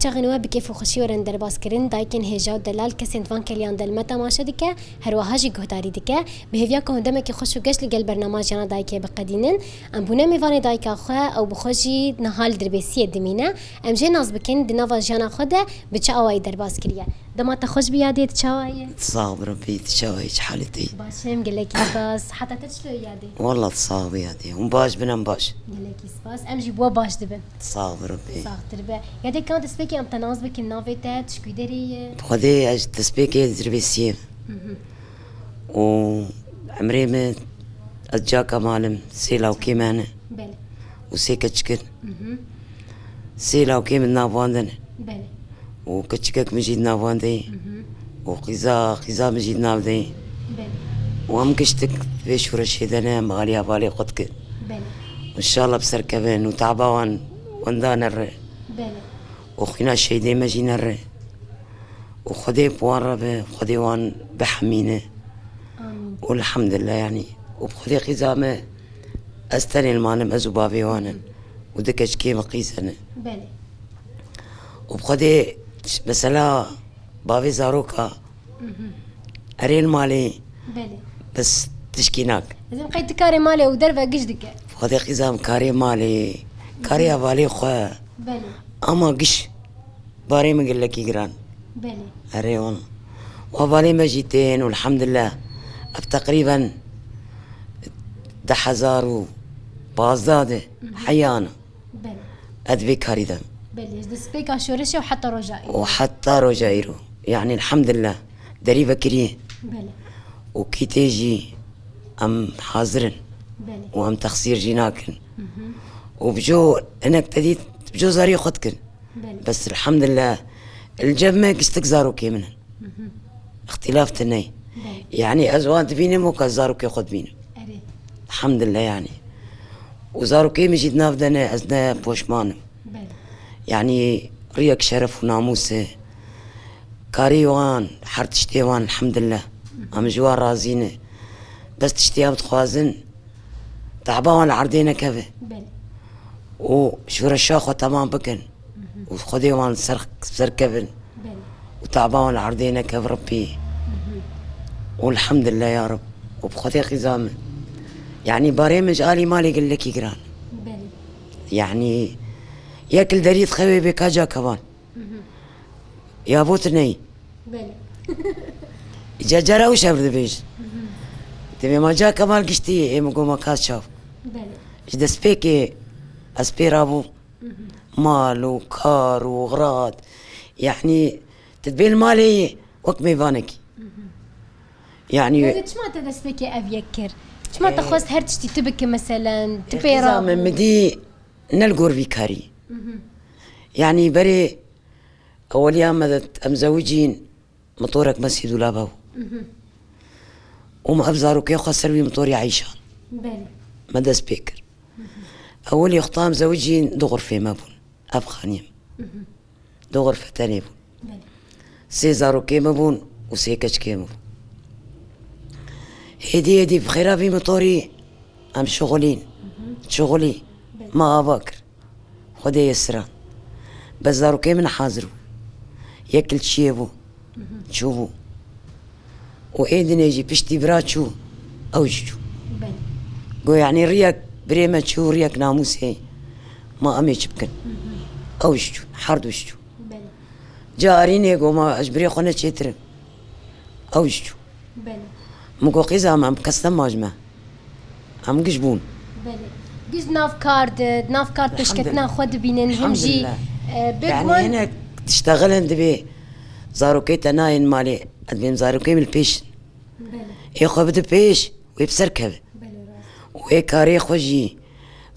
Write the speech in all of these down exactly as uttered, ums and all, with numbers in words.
Çaxên we bi kêf û xweşî werin derbas kirin, dayikên hêja û delal kesên di van keliyan de li me temaşe dike, her wiha jî guhdarî dike. Bi hêviya ku hûn demekî xweş û geş li gel bernama Jiyana Dayikê biqedînin. Em bûne mêvanê dayika xwe, ew bi xwe jî niha li Dirbêsiyê dimîne. Em jê nas bikin, di nava jiyana xwe de bi çi awayî derbas kiriye. Dema te xweş bi yadê, tu çawa yî? Sax bi Rabbî, tu çawa yî, çi halê te yî? Baş im, gelekî spas. Heta te çilo yadê? Walla tu sax bi yadê. Hûn baş bin, em baş. Gelekî spas. Em jî bi we baş dibin. Sax bi Rabbî. Saxtir be. Yadê ka destpêkê em te nas bikin, navê te, tu ji kû derê yî? Xwedê ez destpêkê Dirbêsiyê. Mhm. Û emrê min, ez caka malim, sê lawkê me ne. Belê. Û sê keçik in. Mhm. Sê lawkê min di nav wan de ne. Belê. Û keçikek min jî di nav wan de ye. Mhm. Û qîza, qîza min jî di nav de ye. Belê. Û em giştik vê şoreşê de ne, em alî hevalê xwe dikin. Belê. Înşallah bi ser kevin û taba wan wenda nere. Belê. Û xwîna şehîdê me jî nere. Û Xwedê bi wan re be, Xwedê wan bihemîne. Amîn. Û elhamdulillah, yanî. Û bi Xwedê qîza me, ez tenê li mal im, ez û bavê wan in. Û du keçikê me qîz hene. Belê. Û bi Xwedê, mesela, bavê zaroka, Mhm. erê li malê, Belê. bes tişkî nak. Ez ê qey tu karê malê û derve giş dike. Xwedê qîza min karê malê, karê hevalê xwe. Belê. Ama giş barê min gelekî giran. Belê. Erê wan. Û hevalê me jî tên û elhamdulillah. Ev teqrîben du hezar û pazdeh de Mhm. heyana. Belê. Ez vê karî de. Belê, ji destpêka şoreşê û heta roja îro. Û heta roja îro. Yanî elhamdulillah. Derî vekiriye. Belê. Û kî tê jî em hazir in. Belê. Û em texsîr jî nakin. Mhm. Û bi jo hinek te dît, bi jo zarî xwe dikin. Belê. Bes elhamdulillah. Li cem me giştik zarokê min in. Mhm. Îxtîlaf tune ye. Belê. Yanî ez wan dibînim wek ez zarokê xwe dibînim. Erê. Elhamdulillah yanî. Û zarokê min jî di nav de ne, ez ne poşman im. Belê. Yanî riyek şeref û namûs e. Karê wan, her tiştê wan, elhamdulillah. Hı hı. Em ji wan razî ne. Bes tiştê em dixwazin, taba wan li erdê nekeve. Belê. Û şoreşa xwe temam bikin. Hı hı. Û Xwedê wan ser, ser kevin. Belê. Û taba wan li erdê nekeve Rebbî. Hı hı. Û elhamdulillah ya Reb. Û bi Xwedê qîza min. Yanî barê min ji alî malê gelekî giran. Belê. Yanî yek li derî dixewê bê ka ca kevan. Mhm. Ya bo tu neyî. Belê. Ca cara û şev dibêjin. Mhm. Dibê ma ca kevan giştî, ê min got ma ka çav. Belê. Ji destpêkê ez pê rabûm. Mhm. Mal û kar û xirad. Yanî tu dibê li malê yî wek mêvanekî. Mhm. Yanî Belê, çima te destpêkê ev yek kir? Çima te Ee, xwest her tiştî tu bike meselen, tu Ee, pê qîza rabû? Min, min dî ne li gor vî karî. Mhm. Yanî berê eweliya me de em zewicîn, motorek me sî dûlaba bû. Mhm. Û me ev zarokê xwe ser wî motorî eyşan. Belê. Me dest pê kir. Mhm. Ewelî xwe em zewicîn du xurfê me bûn. Ev xaniyê min. Mhm. Du xurfe tenê bûn. Belê. Sê zarokê me bûn û sê keçikê me bûn. Hêdî hêdî bi xêra vî motorî em şixulîn. Mhm. Şixulî. Belê. Me ava kir. Xwedê yê siran. Bes zarokê min hazir bû. Yek li çiyê bû. Mhm. Çûbû. Û ê dinê jî piştî bira çû, ew jî çû. Belê. Got, yanî riyek birê me çû, riyek namûsê ma em ê çi bikin? Mhm. Ew jî çû, her du jî çû. Belê. Ca Arînê got, ma ez ji birê xwe ne çêtir im. Ew jî çû. Belê. Min got, qîza me, em kes nema ji me. Em giş bûn. Belê. Giş di nav kar de, di nav kar pêşketina xwe dibînin, hûn jî, Elhamdulillah. e, bêguman Yanî hinek diştexilin dibê zarokê te nayên malê, ez dibêm zarokê min li pêş in. Belê. Ê xwe bide pêş, wê bi ser keve. Belê, rast. Û ê karê xwe jî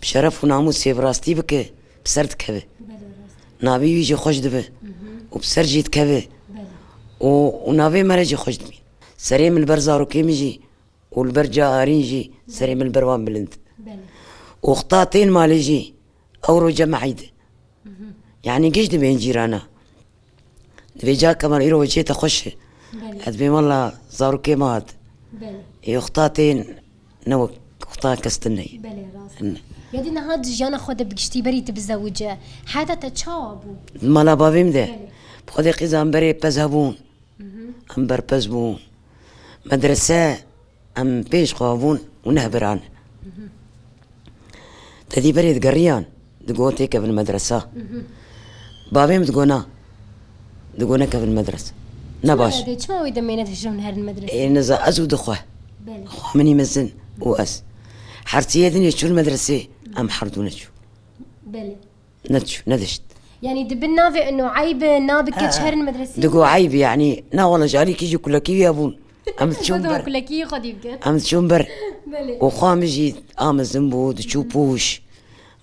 bi şeref û namûsê bi rastî bike, bi ser dikeve. Belê, rast. Navê wî jî xweş dibe. Mhm. Û bi ser jî dikeve. Belê. Û, û navê me re jî xweş dibîn. Serê min li ber zarokê min jî û li ber Ca Arîn jî serê min li ber wan bilind. Belê. Û xta tên malê jî ew roja me eyd e. Mhm. Yanî giş dibên cîrana. Dibê ca Kemal îro wecihê te xweş e. Belê. Ez dibêm wela zarokê me hat. Belê. Ê xta tên ne wek Xweta kes tune ye. Belê, rast. Ne. Ya dî niha di jiyana xwe de bi giştî berî tu bizewice, heta te çawa bû? Di mala bavê min de. Belê. Bi Xwedê qîzan berê pez hebûn. Mhm. Em berpez bûn. Medrese, em pênc xwe hebûn û neh bira ne. Mhm. Te dî berê digeriyan, digot têkevin medresa. Mhm. Bavê min digot na. Digot nekevin medrese. Ne baş. Çima wê demê nedihişin herin medresê? Ê, niza ez û dixwe. Belê. Xwe minî mezin û ez. Hersiyê dinê çûn medresê, em her du neçûn. Belê. Neçû, nedişt. Yanî di bin navê ino eyb e, na bi keç herin medresê? Digo eyb, yanî, na wala ji alîkî jî kulekî wî hebûn. Em diçûn ber. Kulekî xwedî bikin. Em diçûn ber. Belê. Û xwe min jî a mezin bû, diçû pûş.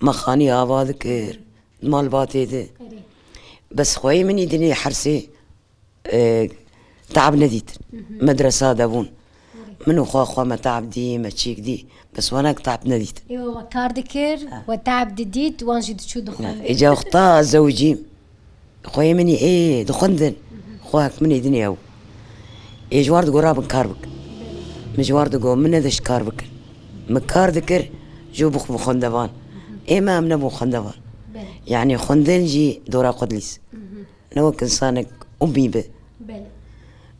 Me xanî ava dikir. Malbatê de. Erê. Bes xweyê min î dinê hersê, e, teab nedîtin. Mhm. Medresa de bûn. Erê. Min û xwe, xwe me teab dî, me çîk dî. Bes wanek teab nedîtin. Ê, we kar dikir, ha, we teab didît, wan jî diçû dixwendin. Ha, îca wexta zewicîm. Xweyê min î ê dixwendin. Mhm. Xwe hek min ê dinê ew. Ê ji war digo rabin kar bikin. Belê. Min ji war digo min nedişt kar bikin. Min kar dikir, ji bo bixwin xwendevan. Mhm. Ê me em nebûn xwendevan. Belê. Yanî xwendin jî dora xwe dilîs. Mhm. Ne wek insanek umî be. Belê.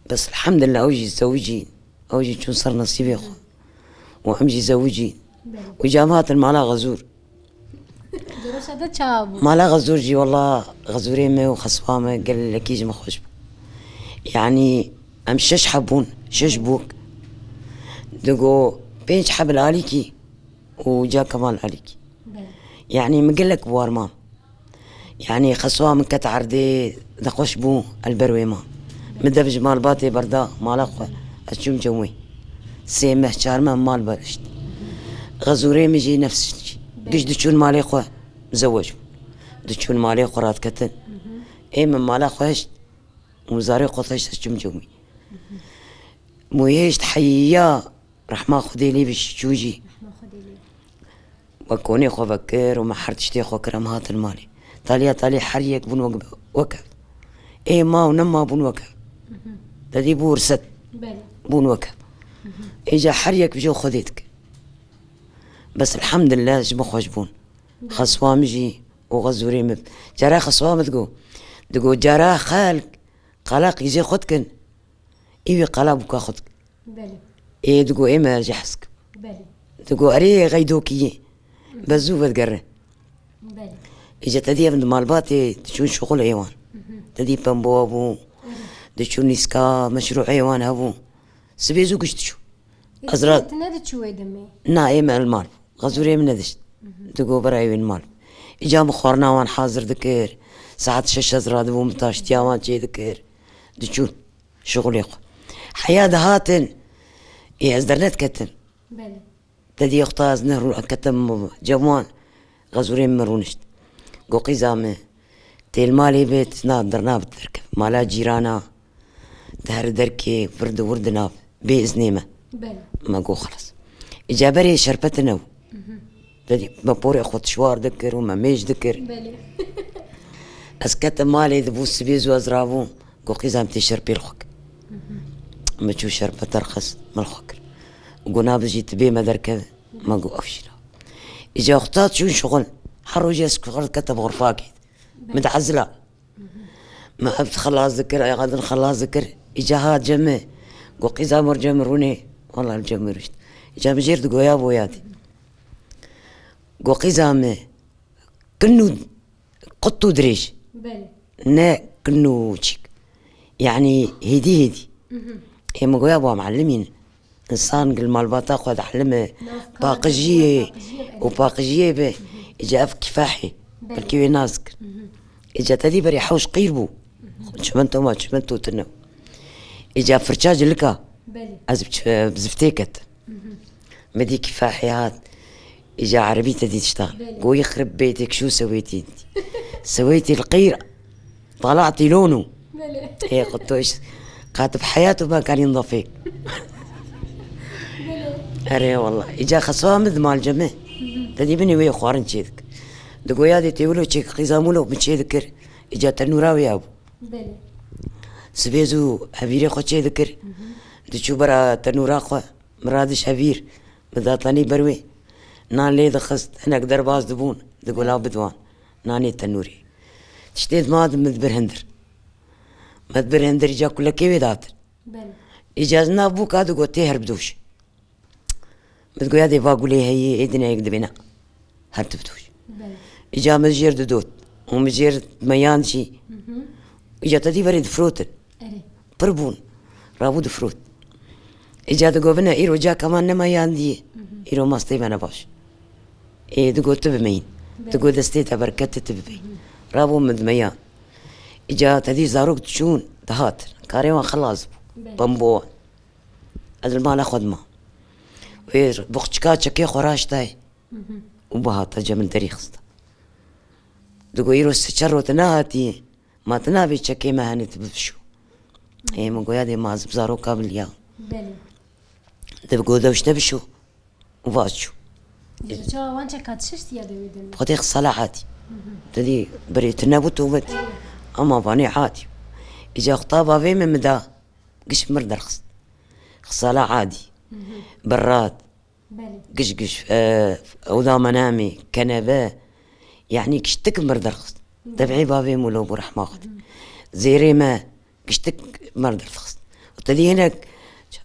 Bes elhamdulillah ew jî zewicî, ew jî çûn ser nesîbê xwe. Û em jî zewicî. Belê. Û îca em hatin mala Xezûr. Di rewşa te çawa bû? Mala Xezûr jî wela Xezûrê me û xeswa me gelekî ji min xweş bû. Yanî em şeş heb bûn, şeş bûk. Digo pênc heb li alîkî û ca Kemal alîkî. Belê. Yanî min gelek bi war mam. Yanî xeswa min ket erdê, nexweş bû, el ber wê ma. Min dev ji malbatê berda mala xwe, ez çûm cem wê. Sê meh, çar meh mal berişt. Xezûrê min jî nefs jî. Giş diçûn malê xwe, zewec bûn. Diçûn malê xwe radiketin. Ê min mala xwe hişt û zarê xwe hişt, ez çûm cem wî. Mûyê hişt heya Rehma Xwedê lê bî çû jî. Rehma Xwedê lê. We konê xwe vekir û me her tiştê xwe kir, em hatin malê. Taliya talî her yek bûn wek, wek ev. Ê ma û nema bûn wek ev. Mhm. Te dî bû wirset. Belê. Bûn wek ev. Mhm. Îca her yek bi cihê Xwedê dikir. Bes elhamdulillah ji min xweş bûn. Belê. Xeswa min jî û Xezûrê min. Cara xeswa min digo. Digo cara xelk qala qîzê xwe dikin. Ê wî qala bûka xwe dikin. Belê. Ê digo ê me jî hez kim. Belê. Digo erê xeydokî yê. Be zû vedigere. Belê. Îca te dî em di malbatê diçûn şixulê wan. Mhm. Te dî pembowa bû. Erê. Diçûn nîska meşrûê wan hebû. Sibê zû giş diçû. Ê, ez ra- tu ne diçû wê demê? Na, ê me li mal. Xezûrê min nedişt. Mhm. Digo birayê wê li mal. Îca min xwarina wan hazir dikir. Saet şeş ez radibûm, taştiya wan çê dikir. Diçûn. Şixulê xwe. Heya dihatin, ê ez dernediketim. Belê. Te dî wexta ez ne rû-, ketim cem wan, Xezûrê min rûnişt. Go qîza min, tê li malê bit, na, dernabit derkev. Mala cîrana, di her derkê, vir di wir di nav. Bê iznê me. Belê. Me go xelas. Îca berê şerpetin ew. Mhm. Te dî me porê xwe tişwar dikir û me mêj dikir. Belê. Ez ketim malê, dibû sibê zû ez rabûm. Go qîza min tê şerpê li xwe kir. Mhm. Me çû şerpete rxist, me li xwe kir. Go na bijî tu bê me derkeve. Me go ew jî na. Îca wexta çûn şixul. Her rojê ez xwe diketim xurfakê. Belê. Min diezila. Me ev xelas dikir, ayaxa din xelas dikir. Îca hat cem min. Go qîza min cem min rûnê. Wela cem min rûşt. Îca min jêr digoya bo yadê. Go qîza min, kin û qut û dirêj. Belê. Ne kin û çîk. Yanî hêdî hêdî. Mhm. Ê min goya bo em elimîn. Însan gil malbata xwe dielime, nav kar paqijiyê, paqijiyê û paqijiyê be, îca ev kîfahê, belê, belkî wê nas kir. Mhm. Îca te dî berê hewş qîr bû. Mhm. Çimento ma çimento tune. Îca firça cilika. Belê. Ez bi çi-, bi ziftê ket. Mhm. Me dî kîfahê hat. Îca erebî te dî tişta. Belê. Goyî xirib bêtek şû sewêtî. Sewêtî li qîr. طلعتي لونه. Belê. Ê, qut tu iş, qat bi heyat û me kanî nidafê. Belê. Erê, wela. Îca xeswa min di mal cem min. Hı hı. Te dî binê wê xwarin çê dik. Digo yadê tê wilo çêk, qîza min wilo min çê dikir. Îca tenûra wê ya bû. Belê. Sibê zû hevîrê xwe çê dikir. Hı hı. Diçû bera tenûra xwe. Min radiş hevîr. Min da tenî ber wê. Nan lê dixist, hinek derbas dibûn, digo la bidwan. Nanê tenûrê. Tiştê dima di min dibir hindir. Me dibir hindir, îca kulekê wê datin. Belê. Îca ez nav bûka digo tê her bidoş. Min digo ya dê va gulê heyî, ê dineyek dibê ne. Her tu bidoş. Belê. Îca min jêr didot. Û min jêr meyan jî. Hı hı. Îca te dî verê difrotin. Erê. Pir bûn. Rabû difrot. Îca digo bine, îro caka me nemeyandiye. Hı hı. Îro mastê me ne baş. Ê, digo tu bimeyîn. Belê. Digo destê te berkete tu bibî. Hı hı. Rabû min dimeyan. Îca te dî zarok diçûn, dihat. Karê wan xilas bû. Belê. Pembo wan. Ez li mala xwe dima. Wê boxçika çekê xwe raştayê. Hı hı. Û bihata cem li derî xista. Digo îro se çar rot nehatî. Ma tu navê çekê me henê tu bibişo. Ê, min goya dê ma ez bi zaroka biliya. Belê. Digo dew işte bişo. Û va çû. Îca çawa wan çeka tişiştiya dewê demê? Xwedê xisala hatî. Hı hı. Te dî berê tu nebû tu bit. Ama vanê hatî. Îca xta bavê min mi da. Giş mir derxist. Xisala adî. Hı hı. Berrat. Belê. Giş giş, e, oda menamê, kenebe, yanî giştik mir derxist. Belê. Devê bavê min lo bû rehma xwe. Hı. Zêrê me giştik mir derxist. Û te dî hinek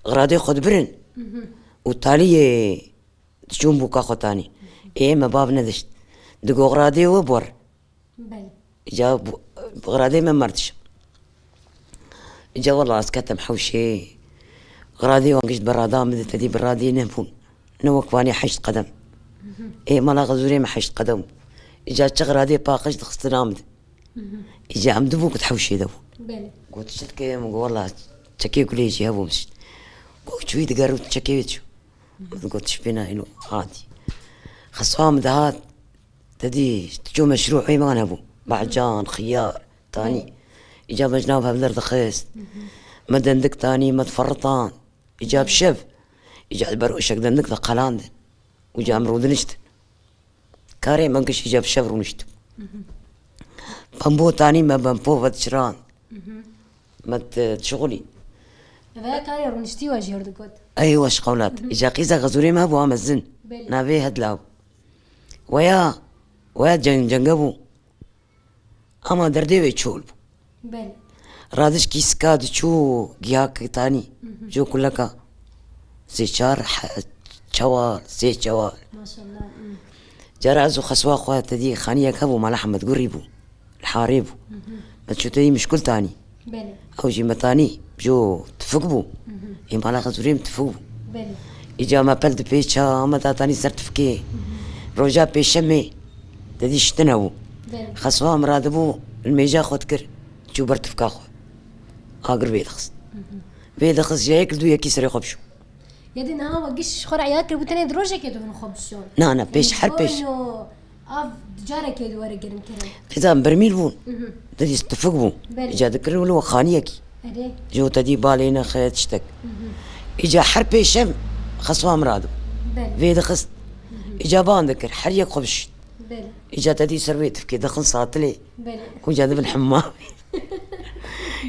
xiradê xwe dibirin. Hı hı. Û taliyê diçûn bûka xwe tanî. Ê me bav nedişt. Digo xiradê we bor. Belê. Îca bu, xiradê me merdiş. Îca wela ez ketim hewşê. Xiradê wan gişt berada min de tedî biradê nebûn. Ne wek vanê heşt qedem. Ê mala xezûrê me heşt qedem. Îca çi xiradê paqij dixistina min de. Îca em dibû ku di hewşê de bû. Belê. Got çi dike min got wela çekê kulê jî hebû min şt. Got çûyî diger û çekê wê çû. Min got çi pêna îno hatî. Xeswa min dihat. Te dî, tu çû meşrû heywan hebû. Bahcan, xiyar, tanî. Belê. Îca me ji nav hevler dixist. Hı hı. Me dendik tanî, me diferitan. Îca bi şev. Îca li ber uşek dendik de qelandin. Îca em rûdiniştin. Karê me giş îca bi şev rûniştin. Hı hı. Pembo tanî me pempo vediçiran. Hı hı. Me di şixulî. Eve karê rûniştî we jêr dikot. Ey weş qewlat. Hı hı. Îca qîza xezûrê me hebû a mezin. Belê. Navê Hedla bû. Weya, weya ceng-, cenge bû. Ama derdê wê çol bû. Belê. Radiş kîska diçû giya kitanî. Hı hı. Jo kuleka. Sê çar he-, çewal, sê çewal. Maşallah. Hı. Cara ez û xeswa xwe te dî xaniyek hebû, mala Hemed Gurî bû. Li Harê bû. Hı hı. Me çû te dî mişkul tanî. Belê. Ew jî me tanî, jo tifik bû. Hı hı. Ê mala Xezûrê min tifik bû. Belê. Îca me pel dipêça, me da tanî ser tifikê. Hı hı. Roja pêşemê, te dî şitine bû. Belê. Xeswa min radibû, li mêja xwe dikir, çû ber tifika xwe. Agir vê dixist. Hı hı. Vê dixist, ji yek li dû yekî serê xwe bişû. Yedî niha we giş ji xwe re eya kiribû, tenê di rojekê de hûn xwe bişon? Na, na, pêş, her pêş. Yanî, av carekê di were kirin kirin. Qîza bermîl bûn. Mhm. Te dî tifik bû. Belê. Îca dikirin wilo xaniyekî. Erê. Ji te dî balê nexe tiştek. Mhm. Îca her pêşem xeswa min radibû. Belê. Vê dixist. Mhm. Îca ban dikir, her yek xwe bişît. Belê. Îca te dî ser wê tifikê dixin satilê. Belê. Û îca dibin hemamê.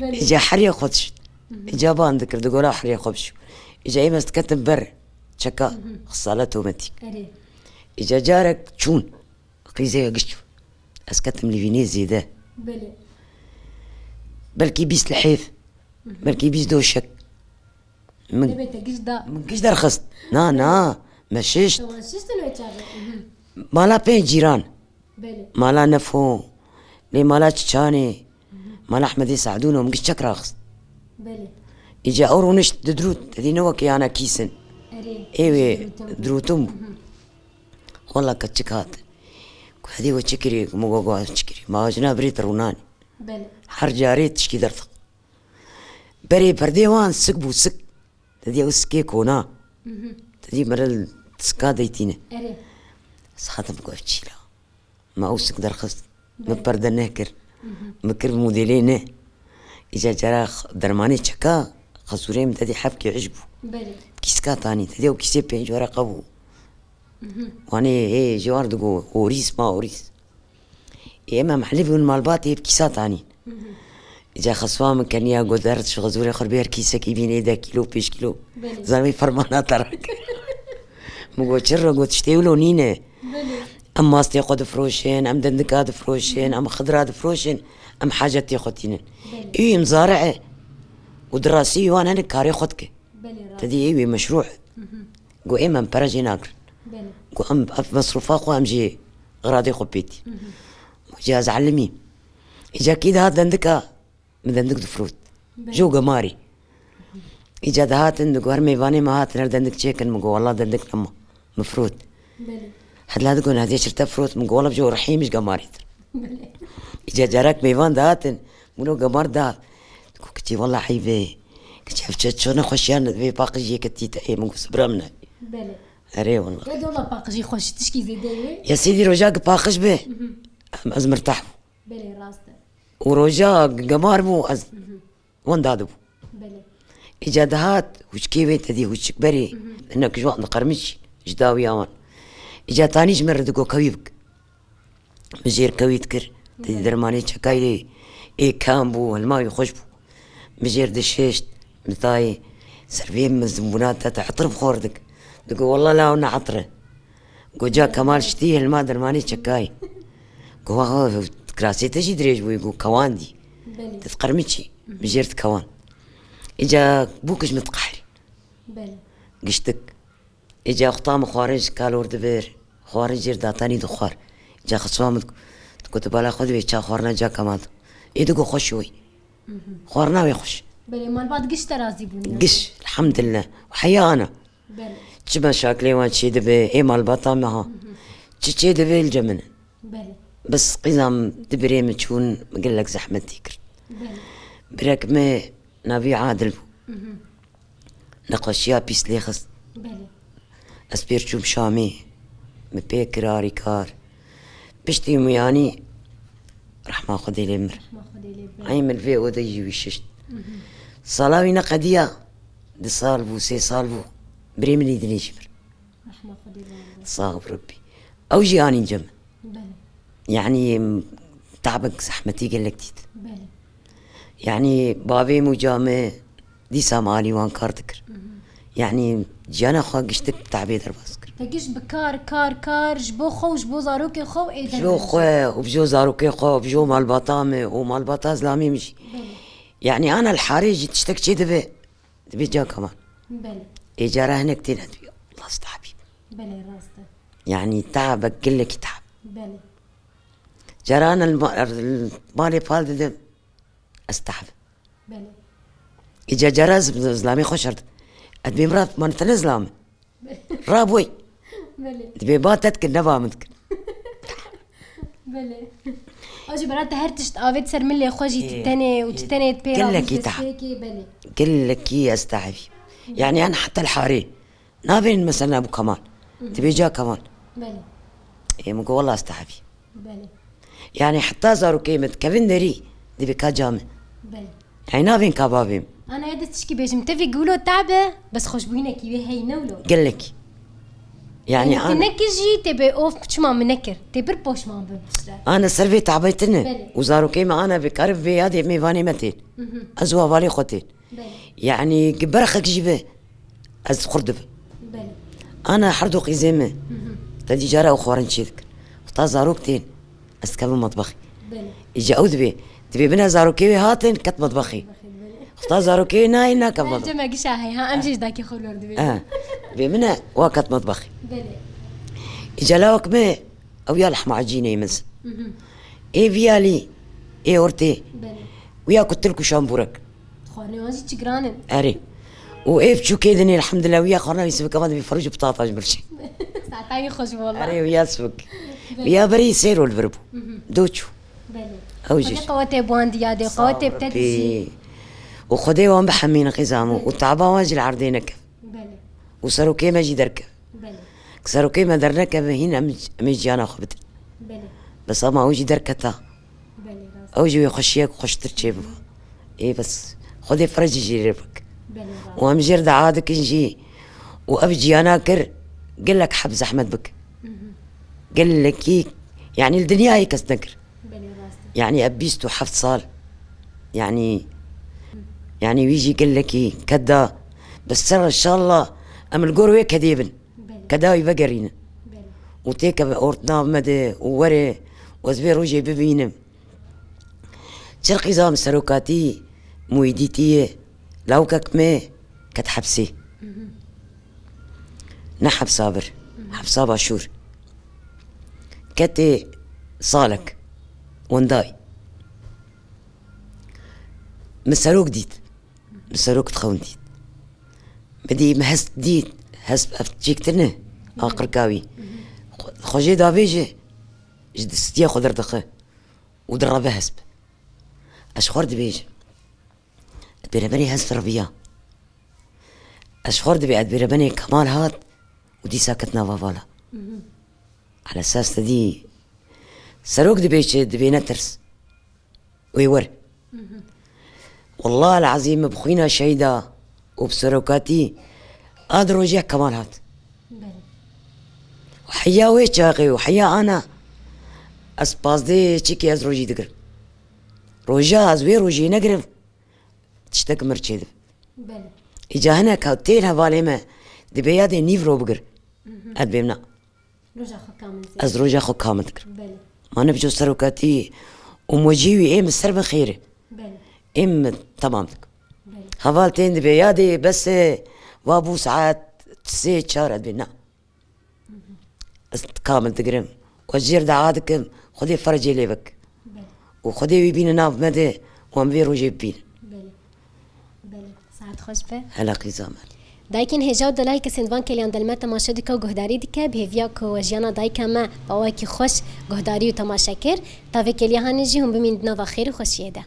Belê. Îca her yek xwe dişît. Mhm. Îca ban dikir, digola herê xwe bişû. Îca ê me ez diketim ber çeka, mhm, xisale tometî. Erê. Îca carek çûn, qîzê giş çû. Ez ketim lîvînê zêde. Belê. Belkî bîst lihêv, mhm, belkî bîst doşek. Min, debê te giş da. Min giş derxist. Na, na, me şişt. Te wan şiştin wê çaxê? Mhm. Mala pênc cîran. Belê. Mala Nefo, lê mala Çiçanê, mhm, mala Ehmedê Se'dûn û min giş çek raxist. Belê. Îca ew rûnişt didirût, te dî ne wekî yana kîsin. Erê. Ê wê dirûtin bû. Mhm. Wela keçik hat. Ku hedê we çi kirî, ku min got, got çi kirî. Ma jina birê te rûnanî. Belê. Her carê tişkî derdiq. Berê perdê wan sik bû, sik. Te dî ew sikê kona. Mhm. Te dî mere li sika deytîne. Erê. Saetim ku ev çîla. Me ew sik derxist. Min, belê, perde nekir. Mhm. Min kir modêlê ne. Îca cara x-, dermanê çeka, xezûrê min te dî hebkê hişk bû. Belê. Kîska tanî, te dî ew kîsê pênc wereqa bû. Mhm. Wanê, ê, ji wan digo, orîs ma orîs. Ê, me mehlê bûn malbatê bi kîsa tanîn. Mhm. Îca xeswa min keniya got, der ji xezûrê xwe bêr kîsekî bînê deh kîlo, pênc kîlo. Belê. Zanî fermana te rakir. Min got, "Çi re?" Got, "Tiştê wilo nîne. Belê. Em mastê xwe difroşin, em dindika difroşin, em xidra difroşin, em hacetê xwe tînin." Belê. Ewî mizare e. Û di rastî wan hinek karê xwe dike. Belê, rast. Te dî ewî meşrû e. Got, "Ê me em pere jê nagirin." Belê. Got, "Em ev mesrûfa xwe em jê xiradê xwe pê tî." Got, "Cihaz elimî." Îca kî dihat dendika, min dendik difrot. Belê. Jo gemarî. Îca dihatin, digo, "Her mêvanê me hatin, her dendik çêkin." Min got, "Walla dendik nema." Min firot. Belê. Hela digo, "Nadiye çirte firot." Min got, "Walla bi jo rihî min ji gemarî dir." Belê. Îca carek mêvan dihatin, min o gemar da. Digo, "Kiçî, walla eyb e. Kiçî, ev çi, çi nexweşiyan vê paqijiyê ketî te." Ê, min got, "Sibira min e." Belê. Erê, walla. Ya dola paqijî xweş, tişkî zêde wê? Ya sêdî roja ki paqij be, em, ez mirtah bû. Belê, rast e. Û roja gemar bû, ez wenda dibû. Belê. Îca dihat, hûçkê wê te dî hûçik berê, hinek ji wan diqermiç, ji dawiya wan. Îca tanî ji min re digo, "Kewî bik." Min jêr kewî dikir, te dî dermanê çekayî lê ê kam bû, hilma wî xweş bû. Min jêr dişişt, min tayê, "Ser vê min zimbûna te, te etir bi xwe re dik." Digo, "Walla la ew ne etir e." Go, "Ca Kemal şitî hilma dermanê çekayî." Go, "Wa, wa, kirasê te jî dirêj bûyî." Go, "Kewan dî." Belê. Te diqermiçî, min jêr dikewan. Îca bûk ji min diqehrî. Belê. Giştik. Îca xuta min xwarin ji kalor dibir. Xwarin jêr datanî dixwar. Îca xisma min digo, "Tu bala xwe dibê ça xwarina ca Kemal." Ê digo, "Xweş wî." Xwarina wê xweş. Belê, malbat giş te razî bûn ya? Giş, elhamdülillah. Heya ana. Belê. Çi meşakilê wan çê dibe, ê malbata me ha. Çi çê dibe li cem min e. Belê. Bes qîza min di birê min çûn, min gelek zehmetî kir. Belê. Birek me navî Adil bû. Nexweşiya pîs lê xist. Belê. Ez pêr çûm Şamê. Min pê kir arîkar. Piştî min yanî rehma Xwedê lê mir. Rehma Xwedê lê bê. Ay min vê odeyî jî wî şişt. Sala wî neqediya. Di sal bû, sê sal bû. Birê min îdinê jî mir. Rehma Xwedê lê bê. Sax bi Rebbî. Ew jî anîn cem. Belê. Yanî, em, tabek zehmetî gelek dît. Belê. Yanî, bavê min û ca min dîsa me alî wan kar dikir. Yanî, ciyana xwe giştik tabê derbas kir. Te giş bi kar, kar, kar, ji bo xwe û ji bo zarokê xwe û ê Ji bo derve xwe û bi jo zarokê xwe û bi jo malbata min û malbata zilamê min jî. Belê. Yanî, ana li harê jî tiştek çê dibe. Dibê ca Kemal. Belê. Ê cara hinek têne dibê, "Allah stahbî." Belê, rast e. Yanî tab e, gelekî tab. Belê. Cara ana li ma-, li malê pal didim, ez tahb. Belê. Ê ca cara z-, zilamê xwe şer dikim. Ez dibêm ra, "Man te ne zilam e." Rabûy. Belê. Dibê ba te dikin, ne ba min dikin. Belê. Ew jî bera te her tişt avêt ser milê xwe jî, Ê, tu tenê û tu ê, tenê pê gelekî rabû tahb. Destpêkê, belê. Gelekî ez tahbî. Yanî, an heta li harê. Navên mesela bû Kemal. Dibê ca Kemal. Belê. Ê, min got, "Wela ez tahbî." Belê. Yanî heta zarokê min dikevin derî, dibê ka ca min. Belê. Yanî navên ka bavê min. Ana ya dest tişkî bêjim, tevî gulo tabe, bes xweşbûyînekî wê hey ne wilo. Gelekî. Yanî Yanî ana tu nekir jî tê bê of çima min nekir. Tê bir poşman bim işte. Ana ser vê tabetin e. Belê. Û zarokê me ana vê karib vê yadê mêvanê me tên. Ez û hevalê xwe tên. Belê. Yanî ki berxek jî be, ez xurt dibim. Belê. Ana her du qîzê min, te dî cara ew xwarin çê dikin. Xta zarok tên, ez dikevim metbexê. Belê. Îca ew dibê, dibê bine zarokê wê hatin, ket metbexê. Belê. Xta zarokê wê nayê, naket metbexê. Cem e gişa hey, ha, em jî ji dakê xwe lor dibê. Ha. Dibê bine, wa ket metbexê. Belê. Îca lawek me, ew ya lehma ecînê min. Ê viyalî, ê ortê. Belê. Wî ya ku tilk û şambûrek. Xwarinê wan jî çi giran in. Erê. Û ê biçûkê dinê, elhamdulillah, wî ya xwarina wî sibika van dibî ferû ji pitata ji mirçî. Saeta wî xweş bû, wela. Erê, wî ya sibik. Belê. Wî ya berî sêr ol vir bû. Do çû. Belê. Ew jî. Xwedê qewetê bi wan diyadê, qewetê bi te dijî. Û Xwedê wan bihemîne qîza min. Û taba wan jî li erdê neke. Belê. Û serokê me jî derkeve. Belê. Ki serokê me dernekeve hîn em, em ê jiyana xwe bidin. Belê. Bes ama ew jî derketa. Belê, rast. Ew jî wê xweşiyek xweştir çêbiba. Ê bes Xwedê ferecî jî lê bik. Belê, rast. Û em jêr dua dikin jî. Û ev ciyana kir gelek heb zehmet bik. Gelekî, yanî li dinyayê kes nekir. Belê, rast e. Yanî ev bîst û heft sal. Yanî, yanî wî jî gelekî ked da. Bi ser inşallah em li gor wê kedê bin. Belê. qedayî vegerîne. Û têkeve ort nav me de û were û ez vê rojê bibînim. Çirqîza min serokatî Muîdîtiyê lawikek me ket hepsê. Ne hepsa vir, hepsa başûr. Ketê salek, wendayî. Min serok dît. Min serok dixewin dît. Min dî, min hesp dît. Hesp ev çêktir ne. Aqirka wî. Xwe, xwe jê davêje, ji distiya xwe derdixe. Û direve hesp. Ez ji xwe re dibêjim. Bêrebenê hesp reviya. Ez ji xwe re dibê, ez bêrebenê Kemal hat û dîsa ket nava vala. Ala esas te dî serok dibê çi, dibê netirs. Wê wer. Wallah el-ezîm bi xwîna şehîda û bi serokatî a di rojê Kemal hat. Belê. Û heya wê çaxê û heya ana ez pazdeh çikê ez rojî digirim. Roja ez wê rojê negirim, tiştek mir çêdibe. Belê. Îca hinek têl hevalê me dibê yadê nîv ro bigir. Ez dibêm na. Roja xwe kamil dikir. Ez roja xwe kamil dikirim. Belê. Ma ne biço serokatî û mocî wî ê min ser bin xêr e. Belê. Ê min temam dikim. Belê. Heval tên dibê yadê bes e, va bû saet sê çar ez dibêm na. Ez kamil digirim. Û ez jê re dua dikim, Xwedê ferecê lê bik. Belê. Û Xwedê wî bîne nav me de û em vê rojê bibînin. Belê. Belê. Saet xweş be. Hela qîza me. Dayikên hêja û delal kesên van kêliyan del me temaşe dike û guhdarî dike, bi hêviya ku we jiyana dayika me bi awayekî xweş guhdarî û temaşe kir, ta vê kêliya hanê jî hûn bimîn di nava xêr û xweşiyê de.